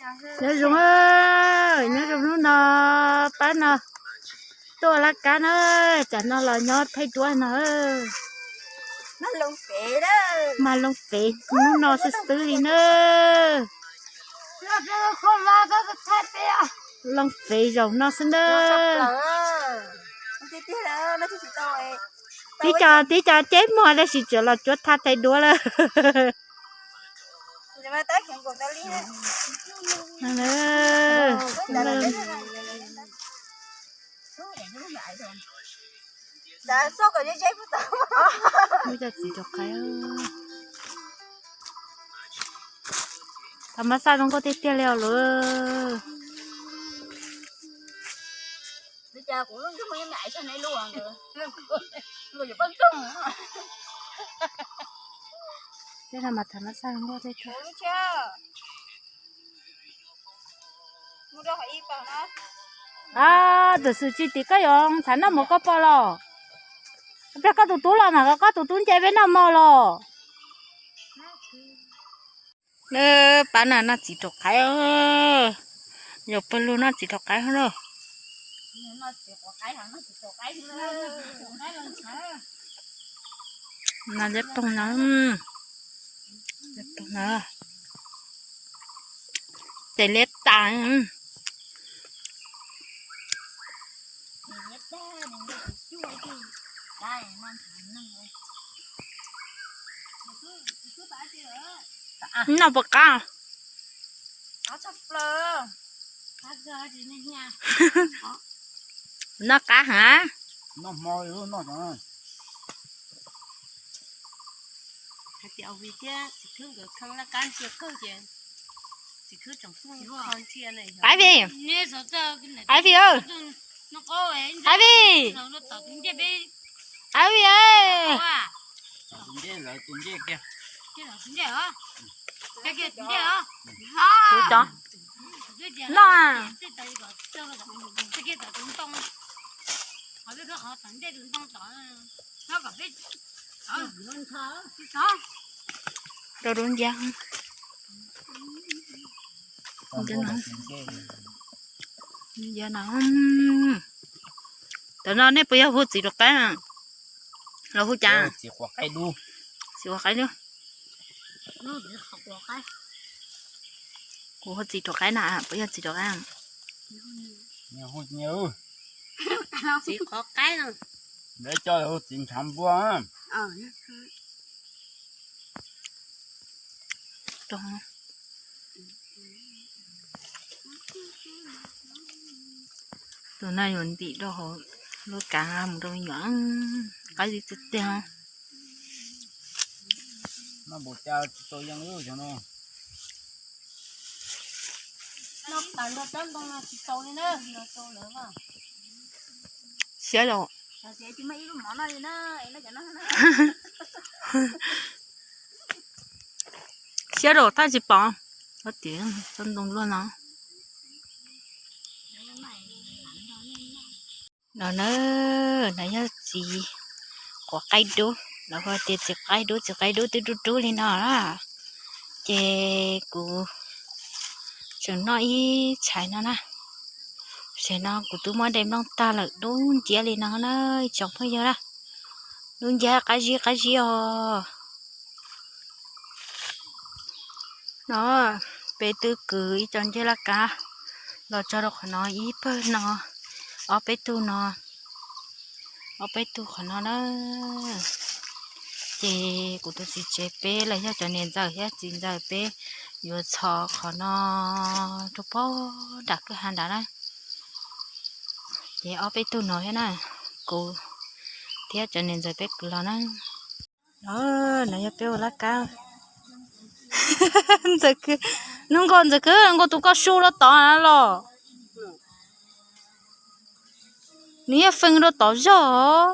Nyob zoo, nyob zoo hnub no, pab no tuaj laj kab na, tsam no los nyob thaij duab no. Mag loo fev hnub no xwb xwb li na. Loo fev zaum no xwb na. Tib co tib co ceb muag tab sis tseem los cuab thaj thaij duab lawm. Muaj cov txiv rau qaib. Thaum mab xaj zoo nkauj tiag tiag li os lawm. Tej no mas thaum mab xaj zoo nkauj tiag tiag. Ab, tus xwm tsis tim koj yuav txhav noj mov koj pom los? Pliag koj tus tub los mas koj tus tub nce peb noj mov los. Pab na noj txiv rau qaib, yog pawg lug noj txiv rau qaib na. No liab toog no, liab toog no, ces liab tas. Noj puas qab? Noj qab heev. Qab vij, qab vij, qab vij, qab vij. Kuv cov noj. Rau rau ncab, ncab no. Tam no nej puas yog hu txiv rau qaib los hu cas? Txiv rau qaib. Kuv hu txiv rau qaib na, puas yog txiv rau qaib? Txiv qhov qaib no. Lawv coj hu txiv ntshav npua. Tus no yuav ntim rau hauv lub kav mus rau me nyuam, qab zib tiag tiag. Siab los, siab los tab tsis pom, tab tias tsob ntoo luaj no. No na, no yog txiv quav qaib dub, lawv hu tias txiv qaib dub, txiv qaib dub twb dub dub li no na. Ces kuv tseem noj ib tshais no na. Tshais no kuv twb muab de nplooj tag lawm, dub nciab li no na, tsoom phooj ywg na. Dub nciab qab zib qab zib os. No peb twb kwv ib co ncej laj kab los tso rau qhov no ib pawg no, ob peb tug no, ob peb tug qhov no na. Ces kuv tus txiv tsev peb los yog cov niam ntxawm thiab txiv ntxawm peb yuav txhos qhov no rau pog nram kwj ha nrad na. Ces ob peb tug no thiab na, kuv thiab cov niam ntxawm peb kwv los na. No, no yog peb ua laj kab. Ntxawm Khwb, hnub nkaus Ntxawm Khwb, nkaus tus koj su rau tod los. Nws yeej feeb rau tod zog.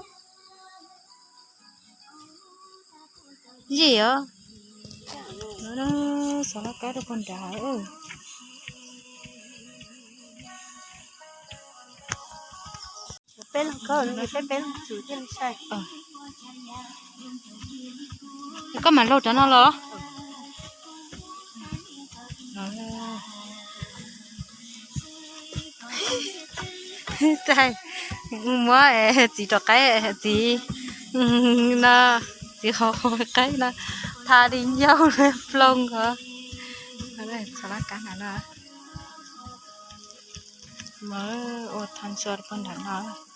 Yim os. Xov laj kab rau pog nrad. Koj mam laug cov no los. Txaij, muab txiv rov qaib, txiv no, txiv qhov qaib no, tha di ncauj ploog os. Txhua laj kab nram no, mas ua tha ntxua pog nram no.